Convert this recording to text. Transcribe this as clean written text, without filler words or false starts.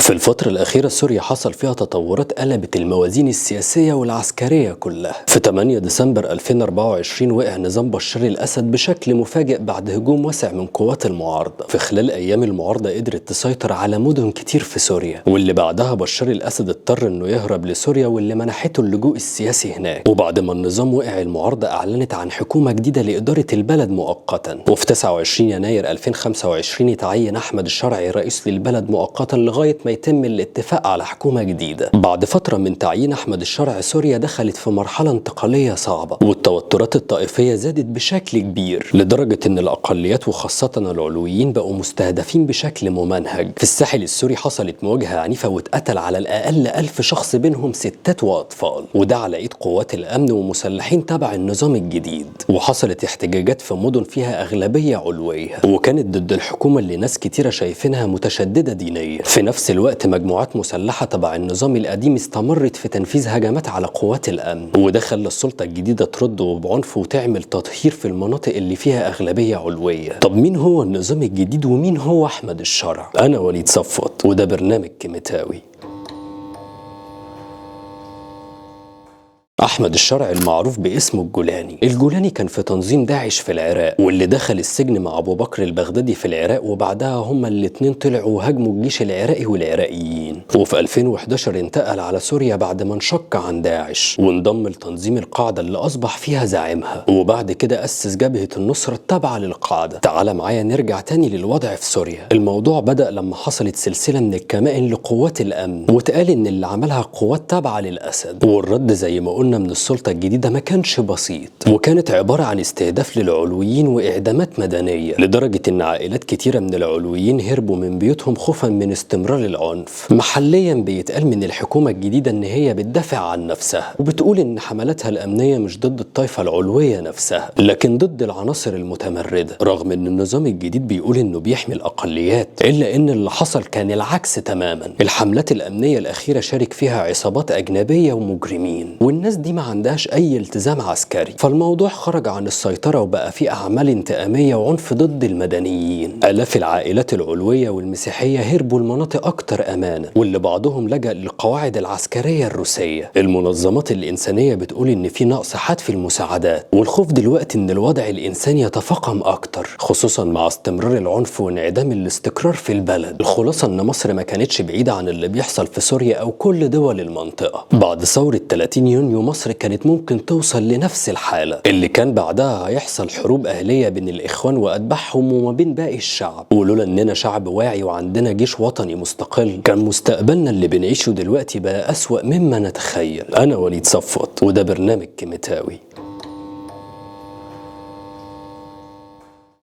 في الفترة الأخيرة سوريا حصل فيها تطورات قلبت الموازين السياسية والعسكرية كلها. في 8 ديسمبر 2024 وقع نظام بشار الأسد بشكل مفاجئ بعد هجوم واسع من قوات المعارضة. في خلال أيام المعارضة قدرت تسيطر على مدن كتير في سوريا، واللي بعدها بشار الأسد اضطر انه يهرب لسوريا واللي منحته اللجوء السياسي هناك. وبعد ما النظام وقع المعارضة أعلنت عن حكومة جديدة لإدارة البلد مؤقتا. وفي 29 يناير 2025 تعين أحمد الشرعي رئيس للبلد مؤقتا لغاية ما يتم الاتفاق على حكومة جديدة. بعد فترة من تعيين أحمد الشرع سوريا دخلت في مرحلة انتقالية صعبة، والتوترات الطائفية زادت بشكل كبير لدرجة إن الأقليات وخاصة العلويين بقوا مستهدفين بشكل ممنهج. في الساحل السوري حصلت مواجهة عنيفة واتقتل على الأقل 1000 شخص بينهم ستات وأطفال، وده على إيد قوات الأمن ومسلحين تبع النظام الجديد. وحصلت احتجاجات في مدن فيها أغلبية علوية وكانت ضد الحكومة اللي ناس كتيرة شايفينها متشددة دينيا. في نفس الوقت مجموعات مسلحة تبع النظام القديم استمرت في تنفيذ هجمات على قوات الأمن، وده خلى السلطة الجديدة ترد وبعنف وتعمل تطهير في المناطق اللي فيها أغلبية علوية. طب مين هو النظام الجديد ومين هو أحمد الشرع؟ أنا وليد صفوت وده برنامج كيمتاوي. أحمد الشرع المعروف باسمه الجولاني. الجولاني كان في تنظيم داعش في العراق، واللي دخل السجن مع أبو بكر البغدادي في العراق، وبعدها هما الاتنين طلعوا وهاجموا الجيش العراقي والعراقيين. وفي 2011 انتقل على سوريا بعد ما انشق عن داعش وانضم لتنظيم القاعدة اللي أصبح فيها زعيمها، وبعد كده أسس جبهة النصرة التابعة للقاعدة. تعال معايا نرجع تاني للوضع في سوريا. الموضوع بدأ لما حصلت سلسلة من الكمائن لقوات الأمن، واتقال إن اللي عملها قوات تابعة للأسد، والرد زي ما قلنا من السلطة الجديدة ما كانش بسيط، وكانت عبارة عن استهداف للعلويين وإعدامات مدنية، لدرجة إن عائلات كتيرة من العلويين هربوا من بيوتهم خوفا من استمرار العنف. محليا بيتقال من الحكومة الجديدة إن هي بتدافع عن نفسها، وبتقول إن حملاتها الأمنية مش ضد الطائفة العلوية نفسها لكن ضد العناصر المتمردة. رغم إن النظام الجديد بيقول إنه بيحمي الأقليات، إلا إن اللي حصل كان العكس تماما. الحملات الأمنية الأخيرة شارك فيها عصابات أجنبية ومجرمين، والناس دي ما عندهاش أي التزام عسكري، فالموضوع خرج عن السيطرة وبقى فيه أعمال انتقامية وعنف ضد المدنيين. آلاف العائلات العلوية والمسيحية هربوا المناطق أكتر أمانا، واللي بعضهم لجأ للقواعد العسكرية الروسية. المنظمات الإنسانية بتقول إن في نقص حاد في المساعدات، والخوف دلوقتي إن الوضع الإنساني يتفاقم أكتر، خصوصا مع استمرار العنف وانعدام الاستقرار في البلد. الخلاصة إن مصر ما كانتش بعيدة عن اللي بيحصل في سوريا أو كل دول المنطقة. بعد ثورة 30 يونيو مصر كانت ممكن توصل لنفس الحالة اللي كان بعدها هيحصل حروب أهلية بين الإخوان وأتباعهم وما بين باقي الشعب. ولولا إننا شعب واعي وعندنا جيش وطني مستقل كان مستقبلنا اللي بنعيشه دلوقتي بقى أسوأ مما نتخيل. أنا وليد صفوت وده برنامج كيمتاوي.